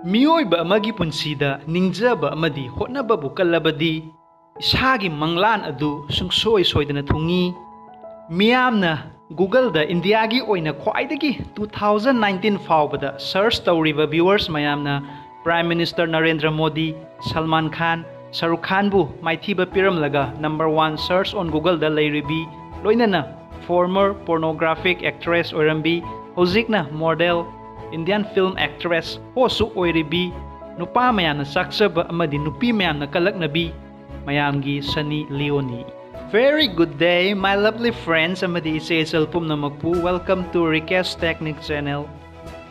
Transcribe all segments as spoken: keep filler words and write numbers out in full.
ꯃꯤꯑꯣꯏꯕ ꯑꯃꯒꯤ ꯄꯨꯟꯁꯤꯗ ꯅꯤꯡꯖꯕ ꯑꯃꯗꯤ ꯍꯣꯠꯅꯕꯕꯨ ꯀꯜꯂꯕꯗꯤ ꯏꯁꯥꯒꯤ ꯃꯪꯂꯥꯟ ꯑꯗꯨ ꯁꯨꯡꯁꯣꯏ ꯁꯣꯏꯗꯅ ꯊꯨꯡꯏ꯫ ꯃꯤꯌꯥꯝꯅ Google-ꯗ ꯏꯟꯗꯤꯌꯥꯒꯤ ꯑꯣꯏꯅ ꯈ꯭ꯋꯥꯏꯗꯒꯤ two thousand nineteen ꯐꯥꯎꯕꯗ search ꯇꯧꯔꯤꯕ viewers ꯃꯌꯥꯝꯅ Prime Minister ꯅꯔꯦꯟꯗ꯭ꯔ ꯃꯣꯗꯤ, ꯁꯜꯃꯥꯟ ꯈꯥꯟ, ꯁꯔꯨꯛ ꯈꯥꯟꯕꯨ ꯃꯥꯏꯊꯤꯕ ꯄꯤꯔꯝꯂꯒ number one search on Google-ꯗ ꯂꯩꯔꯤꯕꯤ, ꯂꯣꯏꯅꯅ former pornographic actress ꯑꯣꯏꯔꯝꯕꯤ, ꯍꯧꯖꯤꯛꯅ model, Indian film actress ꯍꯣꯁꯁꯨ ꯑꯣꯏꯔꯤꯕꯤ, ꯅꯨꯄꯥ ꯃꯌꯥꯝꯅ ꯆꯥꯛꯆꯕ ꯑꯃꯗꯤ ꯅꯨꯄꯤ ꯃꯌꯥꯝꯅ ꯀꯜꯂꯛꯅꯕꯤ ꯃꯌꯥꯝꯒꯤ Sunny Leone꯫ Very good day, my lovely friends ꯑꯃꯗꯤ ꯏꯆꯦ ꯏꯆꯜ ꯄꯨꯝꯅꯃꯛꯄꯨ꯫ Welcome to Rikesh Technique channel꯫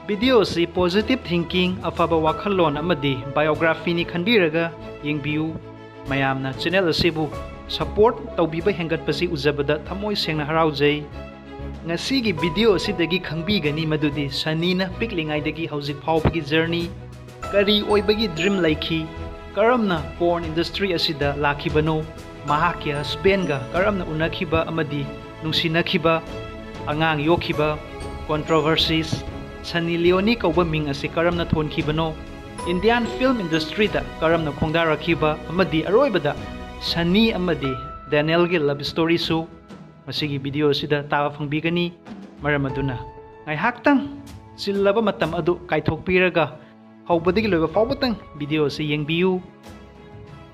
Video ꯑꯁꯤ positive thinking, ꯑꯐꯕ ꯋꯥꯈꯜꯂꯣꯟ ꯑꯃꯗꯤ biography-ꯅꯤ ꯈꯟꯕꯤꯔꯒ ꯌꯦꯡꯕꯤꯌꯨ꯫ ꯃꯌꯥꯝꯅ channel ꯑꯁꯤꯕꯨ support ꯇꯧꯕꯤꯕ ꯍꯦꯟꯒꯠꯄꯁꯤ ꯎꯖꯕꯗ ꯊꯃꯣꯏ ꯁꯦꯡꯅ ꯍꯔꯥꯎꯖꯩ꯫ ꯉꯁꯤꯒꯤ video ꯑꯁꯤꯗꯒꯤ ꯈꯪꯕꯤꯒꯅꯤ ꯃꯗꯨꯗꯤ Sunny-ꯅ ꯄꯤꯛꯂꯤꯉꯩꯗꯒꯤ ꯍꯧꯖꯤꯛ ꯐꯥꯎꯕꯒꯤ journey, ꯀꯔꯤ ꯑꯣꯏꯕꯒꯤ dream ꯂꯩꯈꯤ, ꯀꯔꯝꯅ porn industry ꯑꯁꯤꯗ ꯂꯥꯛꯈꯤꯕꯅꯣ, ꯃꯍꯥꯛꯀꯤ husband-ꯒ ꯀꯔꯝꯅ ꯎꯅꯈꯤꯕ ꯑꯃꯗꯤ ꯅꯨꯡꯁꯤꯅꯈꯤꯕ, ꯑꯉꯥꯡ ꯌꯣꯛꯈꯤꯕ, controversies, Sunny Leone ꯀꯧꯕ ꯃꯤꯡ ꯑꯁꯤ ꯀꯔꯝꯅ ꯊꯣꯟꯈꯤꯕꯅꯣ, Indian film industry-ꯗ ꯀꯔꯝꯅ ꯈꯣꯡꯗꯥꯔꯛꯈꯤꯕ ꯑꯃꯗꯤ ꯑꯔꯣꯏꯕꯗ Sunny ꯑꯃꯗꯤ Daniel-ꯒꯤ love story-ꯁꯨ ꯃꯁꯤꯒꯤ video ꯑꯁꯤꯗ ꯇꯥꯕ ꯐꯪꯕꯤꯒꯅꯤ꯫ ꯃꯔꯝ ꯑꯗꯨꯅ ꯉꯥꯏꯍꯥꯛꯇꯪ ꯆꯤꯜꯂꯕ ꯃꯇꯝ ꯑꯗꯨ ꯀꯥꯏꯊꯣꯛꯄꯤꯔꯒ ꯍꯧꯕꯗꯒꯤ ꯂꯣꯏꯕ ꯐꯥꯎꯕꯇꯪ video ꯑꯁꯤ ꯌꯦꯡꯕꯤꯌꯨ꯫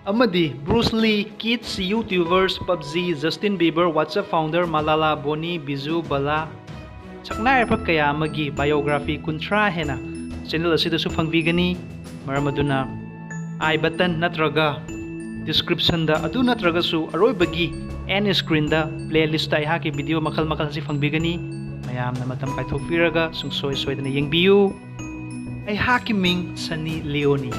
ꯑꯃꯗꯤ Bruce Lee, kids, YouTubers, PUBG, Justin Bieber, WhatsApp founder, Malala, Bonnie, Bijou, Bala, ꯁꯛꯅꯥꯏꯔꯕ ꯀꯌꯥ ꯑꯃꯒꯤ biography ꯀꯨꯟꯊ꯭ꯔꯥ ꯍꯦꯟꯅ channel ꯑꯁꯤꯗꯁꯨ ꯐꯪꯕꯤꯒꯅꯤ꯫ ꯃꯔꯝ ꯑꯗꯨꯅ I button ꯅꯠꯇ꯭ꯔꯒ description-ꯗ ꯑꯗꯨ ꯅꯠꯇ꯭ꯔꯒꯁꯨ ꯑꯔꯣꯏꯕꯒꯤ end screen-ꯗ playlist-ꯇ ꯑꯩꯍꯥꯛꯀꯤ video ꯃꯈꯜ ꯃꯈꯜ ꯑꯁꯤ ꯐꯪꯕꯤꯒꯅꯤ꯫ ꯃꯌꯥꯝꯅ ꯃꯇꯝ ꯀꯥꯏꯊꯣꯛꯄꯤꯔꯒ ꯁꯨꯡꯁꯣꯏ ꯁꯣꯏꯗꯅ ꯌꯦꯡꯕꯤꯌꯨ꯫ ꯑꯩꯍꯥꯛꯀꯤ ꯃꯤꯡ Sunny Leone꯫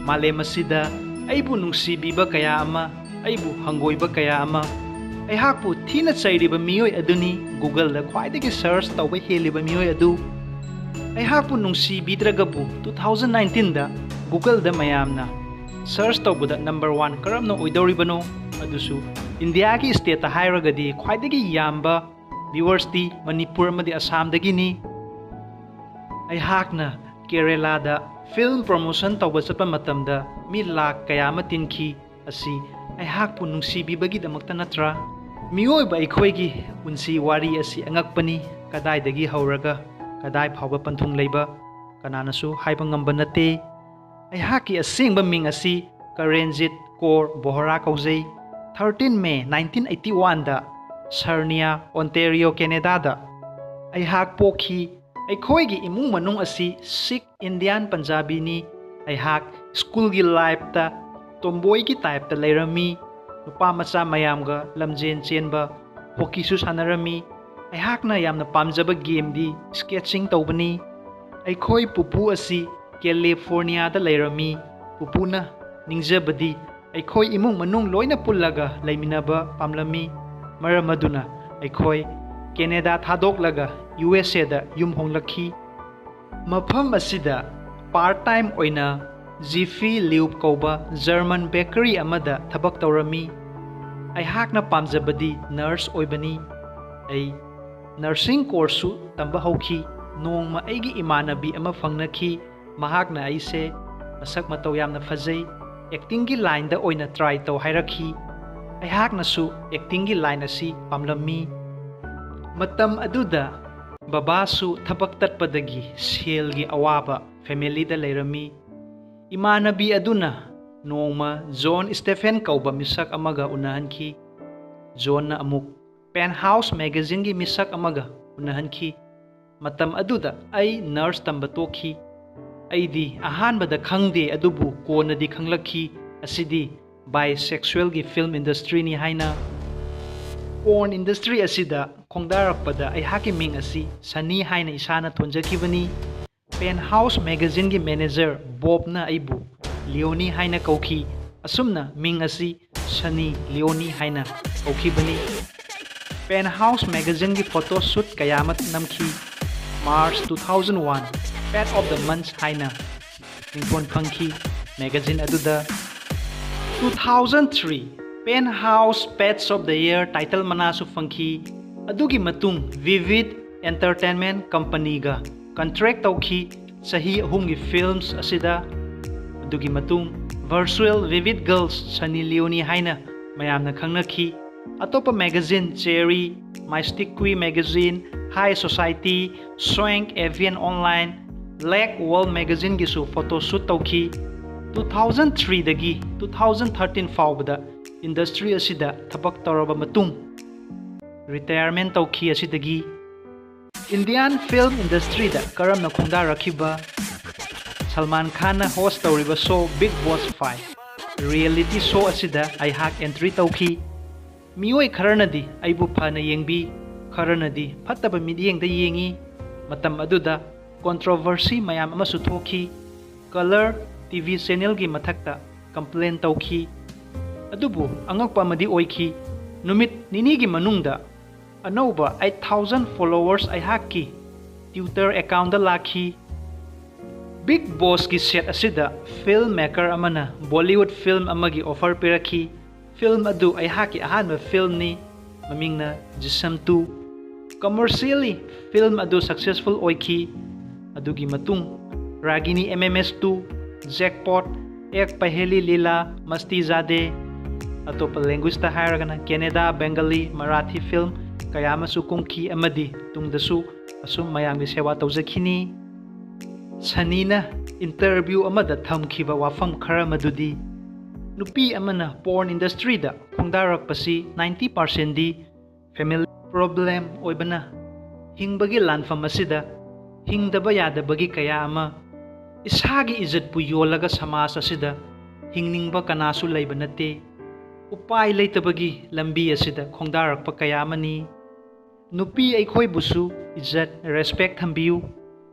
ꯃꯥꯂꯦꯝ ꯑꯁꯤꯗ ꯑꯩꯕꯨ ꯅꯨꯡꯁꯤꯕꯤꯕ ꯀꯌꯥ ꯑꯃ, ꯑꯩꯕꯨ ꯍꯪꯒꯣꯏꯕ ꯀꯌꯥ ꯑꯃ, ꯑꯩꯍꯥꯛꯄꯨ ꯊꯤꯅ ꯆꯩꯔꯤꯕ ꯃꯤꯑꯣꯏ ꯑꯗꯨꯅꯤ Google-ꯗ ꯈ꯭ꯋꯥꯏꯗꯒꯤ search ꯇꯧꯕ ꯍꯦꯜꯂꯤꯕ ꯃꯤꯑꯣꯏ ꯑꯗꯨ꯫ ꯑꯩꯍꯥꯛꯄꯨ ꯅꯨꯡꯁꯤꯕꯤꯗ꯭ꯔꯒꯕꯨ two thousand nineteen-ꯗ Google-ꯗ ꯃꯌꯥꯝꯅ search ꯇꯧꯕꯗ number one ꯀꯔꯝꯅ ꯑꯣꯏꯗꯧꯔꯤꯕꯅꯣ? ꯑꯗꯨꯁꯨ ꯏꯟꯗꯤꯌꯥꯒꯤ state-ꯇ ꯍꯥꯏꯔꯒꯗꯤ ꯈ꯭ꯋꯥꯏꯗꯒꯤ ꯌꯥꯝꯕ viewers-ꯇꯤ ꯃꯅꯤꯄꯨꯔ ꯑꯃꯗꯤ ꯑꯁꯥꯝꯗꯒꯤꯅꯤ꯫ ꯑꯩꯍꯥꯛꯅ ꯀꯦꯔꯦꯂꯥꯗ Film promotion ꯇꯧꯕ ꯆꯠꯄ ꯃꯇꯝꯗ ꯃꯤ ꯂꯥꯈ ꯀꯌꯥ ꯑꯃ ꯇꯤꯟꯈꯤ꯫ ꯑꯁꯤ ꯑꯩꯍꯥꯛꯄꯨ ꯅꯨꯡꯁꯤꯕꯤꯕꯒꯤꯗꯃꯛꯇ ꯅꯠꯇ꯭ꯔꯥ? ꯃꯤꯑꯣꯏꯕ ꯑꯩꯈꯣꯏꯒꯤ ꯄꯨꯟꯁꯤ ꯋꯥꯔꯤ ꯑꯁꯤ ꯑꯉꯛꯄꯅꯤ꯫ ꯀꯗꯥꯏꯗꯒꯤ ꯍꯧꯔꯒ ꯀꯗꯥꯏ ꯐꯥꯎꯕ ꯄꯟꯊꯨꯡ ꯂꯩꯕ ꯀꯅꯥꯅꯁꯨ ꯍꯥꯏꯕ ꯉꯝꯕ ꯅꯠꯇꯦ꯫ ꯑꯩꯍꯥꯛꯀꯤ ꯑꯁꯦꯡꯕ ꯃꯤꯡ ꯑꯁꯤ ꯀꯔꯦꯟꯖꯤꯠ ꯀꯣꯔ ꯕꯣꯍꯔꯥ ꯀꯧꯖꯩ꯫ Thirteen May nineteen eighty oneꯗ ꯁꯔꯅꯤꯌꯥ, ꯑꯣꯟꯇꯦꯔꯤꯌꯣ, ꯀꯦꯅꯦꯗꯥꯗ ꯑꯩꯍꯥꯛ ꯄꯣꯛꯈꯤ꯫ ꯑꯩꯈꯣꯏꯒꯤ ꯏꯃꯨꯡ ꯃꯅꯨꯡ ꯑꯁꯤ ꯁꯤꯈ ꯏꯟꯗꯤꯌꯥꯟ ꯄꯟꯖꯥꯕꯤꯅꯤ꯫ ꯑꯩꯍꯥꯛ ꯁ꯭ꯀꯨꯜꯒꯤ ꯂꯥꯏꯐꯇ ꯇꯣꯝꯕꯣꯏꯒꯤ ꯇꯥꯏꯞꯇ ꯂꯩꯔꯝꯃꯤ꯫ ꯅꯨꯄꯥ ꯃꯆꯥ ꯃꯌꯥꯝꯒ ꯂꯝꯖꯦꯟ ꯆꯦꯟꯕ, ꯍꯣꯀꯤꯁꯨ ꯁꯥꯟꯅꯔꯝꯃꯤ꯫ ꯑꯩꯍꯥꯛꯅ ꯌꯥꯝꯅ ꯄꯥꯝꯖꯕ ꯒꯦꯝꯗꯤ ꯁ꯭ꯀꯦꯠꯆꯤꯡ ꯇꯧꯕꯅꯤ꯫ ꯑꯩꯈꯣꯏ ꯄꯨꯄꯨ ꯑꯁꯤ ꯀꯦꯂꯤꯐꯣꯔꯅꯤꯌꯥꯗ ꯂꯩꯔꯝꯃꯤ꯫ ꯄꯨꯄꯨꯅ ꯅꯤꯡꯖꯕꯗꯤ ꯑꯩꯈꯣꯏ ꯏꯃꯨꯡ ꯃꯅꯨꯡ ꯂꯣꯏꯅ ꯄꯨꯜꯂꯒ ꯂꯩꯃꯤꯟꯅꯕ ꯄꯥꯝꯂꯝꯃꯤ꯫ ꯃꯔꯝ ꯑꯗꯨꯅ ꯑꯩꯈꯣꯏ ꯀꯦꯅꯦꯗꯥ ꯊꯥꯗꯣꯛꯂꯒ ꯌꯨ ꯑꯦꯁ ꯑꯦꯗ ꯌꯨꯝ ꯍꯣꯡꯂꯛꯈꯤ꯫ ꯃꯐꯝ ꯑꯁꯤꯗ ꯄꯥꯔꯠ ꯇꯥꯏꯝ ꯑꯣꯏꯅ ꯖꯤꯐꯤ ꯂꯤꯎꯞ ꯀꯧꯕ ꯖꯔꯃꯟ ꯕꯦꯀꯔꯤ ꯑꯃꯗ ꯊꯕꯛ ꯇꯧꯔꯝꯃꯤ꯫ ꯑꯩꯍꯥꯛꯅ ꯄꯥꯝꯖꯕꯗꯤ ꯅꯔꯁ ꯑꯣꯏꯕꯅꯤ꯫ ꯑꯩ ꯅꯔꯁꯤꯡ ꯀꯣꯔꯁꯁꯨ ꯇꯝꯕ ꯍꯧꯈꯤ꯫ ꯅꯣꯡꯃ ꯑꯩꯒꯤ ꯏꯃꯥꯟꯅꯕꯤ ꯑꯃ ꯐꯪꯅꯈꯤ꯫ ꯃꯍꯥꯛꯅ ꯑꯩꯁꯦ ꯃꯁꯛ ꯃꯇꯧ ꯌꯥꯝꯅ ꯐꯖꯩ, ꯑꯦꯛꯇꯤꯡꯒꯤ ꯂꯥꯏꯟꯗ ꯑꯣꯏꯅ ꯇ꯭ꯔꯥꯏ ꯇꯧ ꯍꯥꯏꯔꯛꯈꯤ꯫ ꯑꯩꯍꯥꯛꯅꯁꯨ ꯑꯦꯛꯇꯤꯡꯒꯤ ꯂꯥꯏꯟ ꯑꯁꯤ ꯄꯥꯝꯂꯝꯃꯤ꯫ ꯃꯇꯝ ꯑꯗꯨꯗ ꯕꯕꯥꯁꯨ ꯊꯕꯛ ꯇꯠꯄꯗꯒꯤ ꯁꯦꯜꯒꯤ ꯑꯋꯥꯕ ꯐꯦꯃꯤꯂꯤꯗ ꯂꯩꯔꯝꯃꯤ꯫ ꯏꯃꯥꯟꯅꯕꯤ ꯑꯗꯨꯅ ꯅꯣꯡꯃ ꯖꯣꯟ ꯁ꯭ꯇꯦꯐꯦꯟ ꯀꯧꯕ ꯃꯤꯁꯛ ꯑꯃꯒ ꯎꯅꯍꯟꯈꯤ꯫ ꯖꯣꯟꯅ ꯑꯃꯨꯛ ꯄꯦꯟꯍꯥꯎꯁ ꯃꯦꯒꯥꯖꯤꯟꯒꯤ ꯃꯤꯁꯛ ꯑꯃꯒ ꯎꯅꯍꯟꯈꯤ꯫ ꯃꯇꯝ ꯑꯗꯨꯗ ꯑꯩ ꯅꯔꯁ ꯇꯝꯕ ꯇꯣꯛꯈꯤ꯫ ꯑꯩꯗꯤ ꯑꯍꯥꯟꯕꯗ ꯈꯪꯗꯦ, ꯑꯗꯨꯕꯨ ꯀꯣꯟꯅꯗꯤ ꯈꯪꯂꯛꯈꯤ, ꯑꯁꯤꯗꯤ ꯕꯥꯏꯁꯦꯛꯁꯨꯋꯦꯜꯒꯤ ꯐꯤꯜꯝ ꯏꯟꯗꯁꯇ꯭ꯔꯤꯅꯤ ꯍꯥꯏꯅ꯫ ꯄꯣꯔꯟ ꯏꯟꯗꯁꯇ꯭ꯔꯤ ꯑꯁꯤꯗ ꯈꯣꯡꯗꯥꯔꯛꯄꯗ ꯑꯩꯍꯥꯛꯀꯤ ꯃꯤꯡ ꯑꯁꯤ ꯁꯅꯤ ꯍꯥꯏꯅ ꯏꯁꯥꯅ ꯊꯣꯟꯖꯈꯤꯕꯅꯤ꯫ ꯄꯦꯟꯍꯥꯎꯁ ꯃꯦꯒꯥꯖꯤꯟꯒꯤ ꯃꯦꯅꯦꯖꯔ ꯕꯣꯕꯅ ꯑꯩꯕꯨ ꯂꯤꯑꯣꯅꯤ ꯍꯥꯏꯅ ꯀꯧꯈꯤ꯫ ꯑꯁꯨꯝꯅ ꯃꯤꯡ ꯑꯁꯤ ꯁꯅꯤ ꯂꯤꯑꯣꯅꯤ ꯍꯥꯏꯅ ꯀꯧꯈꯤꯕꯅꯤ꯫ ꯄꯦꯟꯍꯥꯎꯁ ꯃꯦꯒꯥꯖꯤꯟꯒꯤ ꯐꯣꯇꯣ ꯁꯨꯠ ꯀꯌꯥ ꯑꯃ ꯅꯝꯈꯤ꯫ March two thousand one, Pet of the Month ꯍꯥꯏꯅ ꯃꯤꯡꯊꯣꯟ ꯐꯪꯈꯤ ꯃꯦꯒꯥꯖꯤꯟ ꯑꯗꯨꯗ꯫ Two thousand three, Penthouse Pets of the Year title ꯃꯅꯥꯁꯨ ꯐꯪꯈꯤ꯫ ꯑꯗꯨꯒꯤ ꯃꯇꯨꯡ Vivid Entertainment Companyꯒ contract ꯇꯧꯈꯤ꯫ ꯆꯍꯤ ꯑꯍꯨꯝꯒꯤ films ꯑꯁꯤꯗ꯫ ꯑꯗꯨꯒꯤ ꯃꯇꯨꯡ Virtual Vivid Girls, Sunny Leone ꯍꯥꯏꯅ ꯃꯌꯥꯝꯅ ꯈꯪꯅꯈꯤ꯫ ꯑꯇꯣꯞꯄ magazine Cherry, My Stick Queer magazine, High Society, Swank, Avian Online, Lake World magazineꯒꯤꯁꯨ photoshoot ꯇꯧꯈꯤ꯫ Two thousand threeꯗꯒꯤ two thousand thirteen ꯐꯥꯎꯕꯗ industry ꯑꯁꯤꯗ ꯊꯕꯛ ꯇꯧꯔꯕ ꯃꯇꯨꯡ retirement ꯇꯧꯈꯤ꯫ ꯑꯁꯤꯗꯒꯤ Indian film industryꯗ ꯀꯔꯝꯅ ꯈꯣꯡꯗꯥꯔꯛꯈꯤꯕ? ꯁꯜꯃꯥꯟ ꯈꯥꯟꯅ host ꯇꯧꯔꯤꯕ show Bigg Boss five reality show ꯑꯁꯤꯗ ꯑꯩꯍꯥꯛ entry ꯇꯧꯈꯤ꯫ ꯃꯤꯑꯣꯏ ꯈꯔꯅꯗꯤ ꯑꯩꯕꯨ ꯐꯅ ꯌꯦꯡꯕꯤ, ꯈꯔꯅꯗꯤ ꯐꯠꯇꯕ ꯃꯤꯠꯌꯦꯡꯗ ꯌꯦꯡꯉꯤ꯫ ꯃꯇꯝ ꯑꯗꯨꯗ controversy ꯃꯌꯥꯝ ꯑꯃꯁꯨ ꯊꯣꯛꯈꯤ꯫ Color TV channelꯒꯤ ꯃꯊꯛꯇ complain ꯇꯧꯈꯤ꯫ ꯑꯗꯨꯕꯨ ꯑꯉꯛꯄ ꯑꯃꯗꯤ ꯑꯣꯏꯈꯤ꯫ ꯅꯨꯃꯤꯠ ꯅꯤꯅꯤꯒꯤ ꯃꯅꯨꯡꯗ ꯑꯅꯧꯕ eight thousand followers ꯑꯩꯍꯥꯛꯀꯤ Twitter accountꯗ ꯂꯥꯛꯈꯤ꯫ Bigg Bossꯀꯤ set ꯑꯁꯤꯗ film maker ꯑꯃꯅ Bollywood film ꯑꯃꯒꯤ offer ꯄꯤꯔꯛꯈꯤ꯫ Film ꯑꯗꯨ ꯑꯩꯍꯥꯛꯀꯤ ꯑꯍꯥꯟꯕ filmꯅꯤ, ꯃꯃꯤꯡꯅ Jisam two꯫ Commercially film ꯑꯗꯨ successful ꯑꯣꯏꯈꯤ꯫ ꯑꯗꯨꯒꯤ ꯃꯇꯨꯡ Ragini MMS two, Jackpot, Ek Paheli Leela, Masti Zaade, ꯑꯇꯣꯞꯄ languageꯇ ꯍꯥꯏꯔꯒꯅ Kannada, Bengali, Marathi film ꯀꯌꯥ ꯑꯃꯁꯨ ꯀꯨꯝꯈꯤ ꯑꯃꯗꯤ ꯇꯨꯡꯗꯁꯨ ꯑꯁꯨꯝ ꯃꯌꯥꯝꯒꯤ ꯁꯦꯕꯥ ꯇꯧꯖꯈꯤꯅꯤ꯫ ꯁꯅꯤꯅ interview ꯑꯃꯗ ꯊꯝꯈꯤꯕ ꯋꯥꯐꯝ ꯈꯔ ꯃꯗꯨꯗꯤ, ꯅꯨꯄꯤ ꯑꯃꯅ porn industryꯗ ꯈꯣꯡꯗꯥꯔꯛꯄꯁꯤ ninety percentꯗꯤ family problem ꯑꯣꯏꯕꯅ, ꯍꯤꯡꯕꯒꯤ ꯂꯥꯟꯐꯝ ꯑꯁꯤꯗ ꯍꯤꯡꯗꯕ ꯌꯥꯗꯕꯒꯤ ꯀꯌꯥ ꯑꯃ, ꯏꯁꯥꯒꯤ ꯏꯖꯠꯄꯨ ꯌꯣꯜꯂꯒ ꯁꯃꯥꯖ ꯑꯁꯤꯗ ꯍꯤꯡꯅꯤꯡꯕ ꯀꯅꯥꯁꯨ ꯂꯩꯕ ꯅꯠꯇꯦ꯫ ꯎꯄꯥꯏ ꯂꯩꯇꯕꯒꯤ ꯂꯝꯕꯤ ꯑꯁꯤꯗ ꯈꯣꯡꯗꯥꯔꯛꯄ ꯀꯌꯥ ꯑꯃꯅꯤ꯫ ꯅꯨꯄꯤ ꯑꯩꯈꯣꯏꯕꯨꯁꯨ ꯏꯖꯠ, respect ꯊꯝꯕꯤꯌꯨ꯫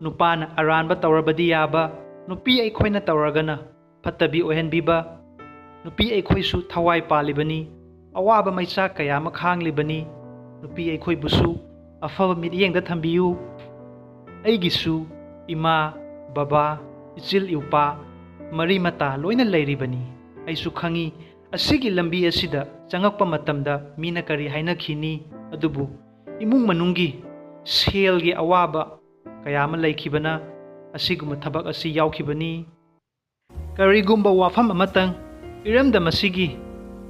ꯅꯨꯄꯥꯅ ꯑꯔꯥꯟꯕ ꯇꯧꯔꯕꯗꯤ ꯌꯥꯕ, ꯅꯨꯄꯤ ꯑꯩꯈꯣꯏꯅ ꯇꯧꯔꯒꯅ ꯐꯠꯇꯕꯤ ꯑꯣꯏꯍꯟꯕꯤꯕ꯫ ꯅꯨꯄꯤ ꯑꯩꯈꯣꯏꯁꯨ ꯊꯋꯥꯏ ꯄꯥꯜꯂꯤꯕꯅꯤ, ꯑꯋꯥꯕ ꯃꯩꯆꯥꯛ ꯀꯌꯥ ꯑꯃ ꯈꯥꯡꯂꯤꯕꯅꯤ꯫ ꯅꯨꯄꯤ ꯑꯩꯈꯣꯏꯕꯨꯁꯨ ꯑꯐꯕ ꯃꯤꯠꯌꯦꯡꯗ ꯊꯝꯕꯤꯌꯨ꯫ ꯑꯩꯒꯤꯁꯨ ꯏꯃꯥ, ꯕꯕꯥ, ꯏꯆꯤꯜ ꯏꯎꯄꯥ, ꯃꯔꯤ ꯃꯇꯥ ꯂꯣꯏꯅ ꯂꯩꯔꯤꯕꯅꯤ꯫ ꯑꯩꯁꯨ ꯈꯪꯏ, ꯑꯁꯤꯒꯤ ꯂꯝꯕꯤ ꯑꯁꯤꯗ ꯆꯪꯉꯛꯄ ꯃꯇꯝꯗ ꯃꯤꯅ ꯀꯔꯤ ꯍꯥꯏꯅꯈꯤꯅꯤ, ꯑꯗꯨꯕꯨ ꯏꯃꯨꯡ ꯃꯅꯨꯡꯒꯤ ꯁꯦꯜꯒꯤ ꯑꯋꯥꯕ ꯀꯌꯥ ꯑꯃ ꯂꯩꯈꯤꯕꯅ ꯑꯁꯤꯒꯨꯝꯕ ꯊꯕꯛ ꯑꯁꯤ ꯌꯥꯎꯈꯤꯕꯅꯤ꯫ ꯀꯔꯤꯒꯨꯝꯕ ꯋꯥꯐꯝ ꯑꯃꯇꯪ, ꯏꯔꯝꯗꯝ ꯑꯁꯤꯒꯤ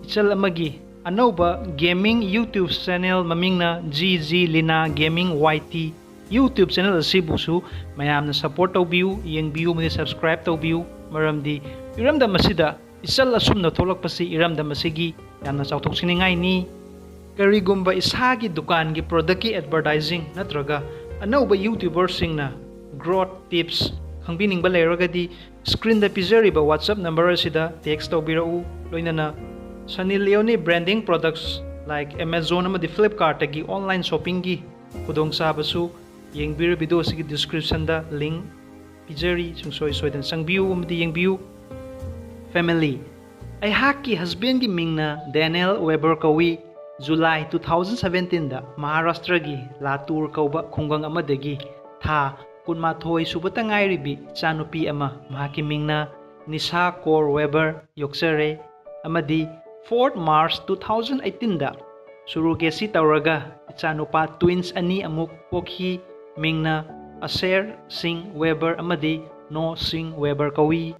ꯏꯆꯜ ꯑꯃꯒꯤ ꯑꯅꯧꯕ gaming YouTube channel ꯃꯃꯤꯡꯅ G G Lina Gaming Y T YouTube channel ꯑꯁꯤꯕꯨꯁꯨ ꯃꯌꯥꯝꯅ support ꯇꯧꯕꯤꯌꯨ, ꯌꯦꯡꯕꯤꯌꯨ ꯑꯃꯗꯤ subscribe ꯇꯧꯕꯤꯌꯨ꯫ ꯃꯔꯝꯗꯤ ꯏꯔꯝꯗꯝ ꯑꯁꯤꯗ ꯏꯆꯜ ꯑꯁꯨꯝꯅ ꯊꯣꯛꯂꯛꯄꯁꯤ ꯏꯔꯝꯗꯝ ꯑꯁꯤꯒꯤ ꯌꯥꯝꯅ ꯆꯥꯎꯊꯣꯛꯆꯅꯤꯡꯉꯥꯏꯅꯤ꯫ ꯀꯔꯤꯒꯨꯝꯕ ꯏꯁꯥꯒꯤ ꯗꯨꯀꯥꯟꯒꯤ productꯀꯤ advertising ꯅꯠꯇ꯭ꯔꯒ ꯑꯅꯧꯕ YouTuberꯁꯤꯡꯅ growth tips ꯈꯪꯕꯤꯅꯤꯡꯕ ꯂꯩꯔꯒꯗꯤ screenꯗ ꯄꯤꯖꯔꯤꯕ WhatsApp number ꯑꯁꯤꯗ text ꯇꯧꯕꯤꯔꯛꯎ꯫ ꯂꯣꯏꯅꯅ Sunny Leone branding products like Amazon ꯑꯃꯗꯤ Flipkartꯇꯒꯤ online shoppingꯒꯤ ꯈꯨꯗꯣꯡꯆꯥꯕꯁꯨ ꯌꯦꯡꯕꯤꯔ video ꯑꯁꯤꯒꯤ descriptionꯗ link ꯄꯤꯖꯔꯤ, ꯁꯨꯡꯁꯣꯏ ꯁꯣꯏꯗꯅ ꯆꯪꯕꯤꯌꯨ ꯑꯃꯗꯤ ꯌꯦꯡꯕꯤꯌꯨ꯫ Family꯫ ꯑꯩꯍꯥꯛꯀꯤ husbandꯀꯤ ꯃꯤꯡꯅ Daniel Weber ꯀꯧꯏ꯫ July two thousand seventeenꯗ ꯃꯍꯥꯔꯥꯁꯇ꯭ꯔꯒꯤ ꯂꯥꯇꯨꯔ ꯀꯧꯕ ꯈꯨꯡꯒꯪ ꯑꯃꯗꯒꯤ ꯊꯥ ꯀꯨꯟꯃꯥꯊꯣꯏ ꯁꯨꯕꯇ ꯉꯥꯏꯔꯤꯕꯤ ꯏꯆꯥꯅꯨꯄꯤ ꯑꯃ, ꯃꯍꯥꯛꯀꯤ ꯃꯤꯡꯅ Nisha Kaur Weber ꯌꯣꯛꯆꯔꯦ꯫ ꯑꯃꯗꯤ fourth March two thousand eighteenꯗ surrogacy ꯇꯧꯔꯒ ꯏꯆꯥꯅꯨꯄꯥ twins ꯑꯅꯤ ꯑꯃꯨꯛ ꯄꯣꯛꯈꯤ꯫ ꯃꯤꯡꯅ Asher Singh Weber ꯑꯃꯗꯤ Noah Singh Weber ꯀꯧꯏ꯫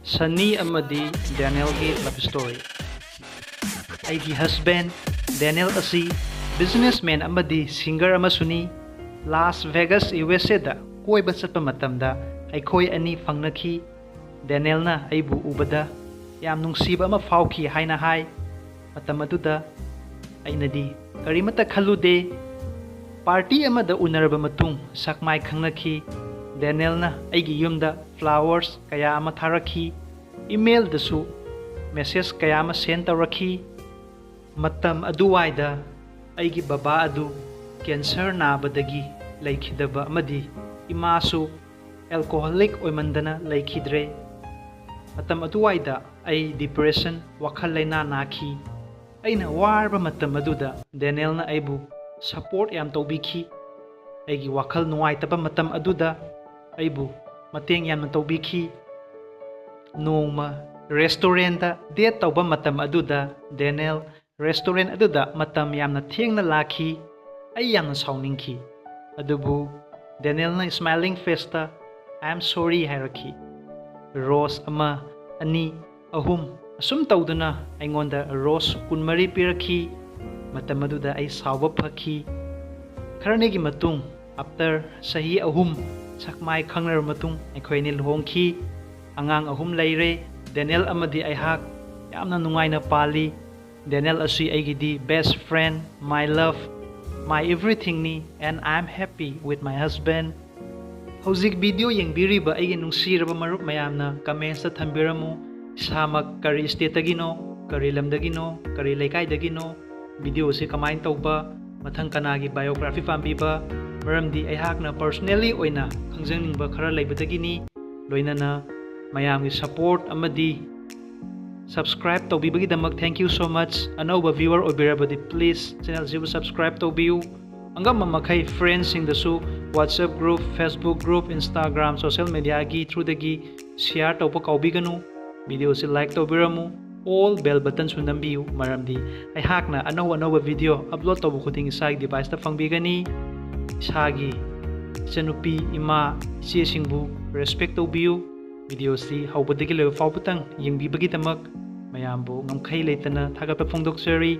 Sunny ꯑꯃꯗꯤ Danielꯒꯤ love story꯫ ꯑꯩꯒꯤ husband Daniel ꯑꯁꯤ businessman ꯑꯃꯗꯤ singer ꯑꯃꯁꯨꯅꯤ꯫ Las Vegas, USAꯗ ꯀꯣꯏꯕ ꯆꯠꯄ ꯃꯇꯝꯗ ꯑꯩꯈꯣꯏ ꯑꯅꯤ ꯐꯪꯅꯈꯤ꯫ Danielꯅ ꯑꯩꯕꯨ ꯎꯕꯗ ꯌꯥꯝ ꯅꯨꯡꯁꯤꯕ ꯑꯃ ꯐꯥꯎꯈꯤ ꯍꯥꯏꯅ ꯍꯥꯏ꯫ ꯃꯇꯝ ꯑꯗꯨꯗ ꯑꯩꯅꯗꯤ ꯀꯔꯤꯃꯠꯇ ꯈꯜꯂꯨꯗꯦ꯫ Party ꯑꯃꯗ ꯎꯅꯔꯕ ꯃꯇꯨꯡ ꯁꯛ ꯃꯥꯏ ꯈꯪꯅꯈꯤ꯫ Danielꯅ ꯑꯩꯒꯤ ꯌꯨꯝꯗ flowers ꯀꯌꯥ ꯑꯃ ꯊꯥꯔꯛꯈꯤ꯫ Emailꯗꯁꯨ message ꯀꯌꯥ ꯑꯃ send ꯇꯧꯔꯛꯈꯤ꯫ ꯃꯇꯝ ꯑꯗꯨꯋꯥꯏꯗ ꯑꯩꯒꯤ ꯕꯕꯥ ꯑꯗꯨ cancer ꯅꯥꯕꯗꯒꯤ ꯂꯩꯈꯤꯗꯕ ꯑꯃꯗꯤ ꯏꯃꯥꯁꯨ alcoholic ꯑꯣꯏꯃꯟꯗꯅ ꯂꯩꯈꯤꯗ꯭ꯔꯦ꯫ ꯃꯇꯝ ꯑꯗꯨꯋꯥꯏꯗ ꯑꯩ depression, ꯋꯥꯈꯜ ꯂꯩꯅꯥ ꯅꯥꯈꯤ꯫ ꯑꯩꯅ ꯋꯥꯔꯕ ꯃꯇꯝ ꯑꯗꯨꯗ Danielꯅ ꯑꯩꯕꯨ support ꯌꯥꯝ ꯇꯧꯕꯤꯈꯤ꯫ ꯑꯩꯒꯤ ꯋꯥꯈꯜ ꯅꯨꯡꯉꯥꯏꯇꯕ ꯃꯇꯝ ꯑꯗꯨꯗ ꯑꯩꯕꯨ ꯃꯇꯦꯡ ꯌꯥꯝꯅ ꯇꯧꯕꯤꯈꯤ꯫ ꯅꯣꯡꯃ restaurantꯗ date ꯇꯧꯕ ꯃꯇꯝ ꯑꯗꯨꯗ Daniel restaurant ꯑꯗꯨꯗ ꯃꯇꯝ ꯌꯥꯝꯅ ꯊꯦꯡꯅ ꯂꯥꯛꯈꯤ꯫ ꯑꯩ ꯌꯥꯝꯅ ꯁꯥꯎꯅꯤꯡꯈꯤ꯫ ꯑꯗꯨꯕꯨ Danielꯅ smiling faceꯇ "I am sorry" ꯍꯥꯏꯔꯛꯈꯤ꯫ ꯔꯣꯁ ꯑꯃ, ꯑꯅꯤ, ꯑꯍꯨꯝ, ꯑꯁꯨꯝ ꯇꯧꯗꯨꯅ ꯑꯩꯉꯣꯟꯗ ꯔꯣꯁ ꯀꯨꯟꯃꯔꯤ ꯄꯤꯔꯛꯈꯤ꯫ ꯃꯇꯝ ꯑꯗꯨꯗ ꯑꯩ ꯁꯥꯎꯕ ꯐꯈꯤ꯫ ꯈꯔꯅꯤꯒꯤ ꯃꯇꯨꯡ, after ꯆꯍꯤ ꯑꯍꯨꯝ ꯁꯛꯃꯥꯏ ꯈꯪꯅꯔꯕ ꯃꯇꯨꯡ, ꯑꯩꯈꯣꯏ ꯑꯅꯤ ꯂꯨꯍꯣꯡꯈꯤ꯫ ꯑꯉꯥꯡ ꯑꯍꯨꯝ ꯂꯩꯔꯦ꯫ ꯗꯦꯅꯦꯜ ꯑꯃꯗꯤ ꯑꯩꯍꯥꯛ ꯌꯥꯝꯅ ꯅꯨꯡꯉꯥꯏꯅ ꯄꯥꯜꯂꯤ꯫ ꯗꯦꯅꯦꯜ ꯑꯁꯤ ꯑꯩꯒꯤꯗꯤ best friend, my love, my everythingꯅꯤ, and I am happy with my husband꯫ ꯍꯧꯖꯤꯛ video ꯌꯦꯡꯕꯤꯔꯤꯕ ꯑꯩꯒꯤ ꯅꯨꯡꯁꯤꯔꯕ ꯃꯔꯨꯞ ꯃꯌꯥꯝꯅ commentsꯇ ꯊꯝꯕꯤꯔꯝꯃꯨ, ꯏꯁꯥꯃꯛ ꯀꯔꯤ stateꯇꯒꯤꯅꯣ, ꯀꯔꯤ ꯂꯝꯗꯒꯤꯅꯣ, ꯀꯔꯤ ꯂꯩꯀꯥꯏꯗꯒꯤꯅꯣ, videoꯁꯤ ꯀꯃꯥꯏꯅ ꯇꯧꯕ, ꯃꯊꯪ ꯀꯅꯥꯒꯤ biography ꯄꯥꯝꯕꯤꯕ, ꯃꯔꯝꯗꯤ ꯑꯩꯍꯥꯛꯅ personally ꯑꯣꯏꯅ ꯈꯪꯖꯅꯤꯡꯕ ꯈꯔ ꯂꯩꯕꯗꯒꯤꯅꯤ꯫ ꯂꯣꯏꯅꯅ ꯃꯌꯥꯝꯒꯤ support ꯑꯃꯗꯤ subscribe ꯇꯧꯕꯤꯕꯒꯤꯗꯃꯛ thank you so much꯫ ꯑꯅꯧꯕ viewer ꯑꯣꯏꯕꯤꯔꯕꯗꯤ please channelꯁꯤꯕꯨ subscribe ꯇꯧꯕꯤꯌꯨ꯫ ꯑꯉꯝꯕ ꯃꯈꯩ friendsꯁꯤꯡꯗꯁꯨ WhatsApp group, Facebook group, Instagram, social mediaꯒꯤ throughꯗꯒꯤ share ꯇꯧꯕ ꯀꯥꯎꯕꯤꯒꯅꯨ꯫ Videoꯁꯤ like ꯇꯧꯕꯤꯔꯝꯃꯨ꯫ All bell buttonꯁꯨ ꯅꯝꯕꯤꯌꯨ, ꯃꯔꯝꯗꯤ ꯑꯩꯍꯥꯛꯅ ꯑꯅꯧ ꯑꯅꯧꯕ video upload ꯇꯧꯕ ꯈꯨꯗꯤꯡ ꯏꯁꯥꯒꯤ deviceꯇ ꯐꯪꯕꯤꯒꯅꯤ꯫ ꯏꯁꯥꯒꯤ ꯏꯆꯟꯅꯨꯄꯤ, ꯏꯃꯥ, ꯏꯆꯦꯁꯤꯡꯕꯨ respect ꯇꯧꯕꯤꯌꯨ꯫ Videoꯁꯤ ꯍꯧꯕꯗꯒꯤ ꯂꯣꯏꯕ ꯐꯥꯎꯕꯇꯪ ꯌꯦꯡꯕꯤꯕꯒꯤꯗꯃꯛ ꯃꯌꯥꯝꯕꯨ ꯉꯝꯈꯩ ꯂꯩꯇꯅ ꯊꯥꯒꯠꯄ ꯐꯣꯡꯗꯣꯛꯆꯔꯤ꯫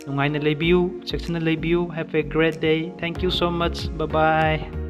ꯅꯨꯡꯉꯥꯏꯅ ꯂꯩꯕꯤꯌꯨ, ꯆꯦꯛꯁꯤꯟꯅ ꯂꯩꯕꯤꯌꯨ꯫ Have a great day. Thank you so much. Bye bye.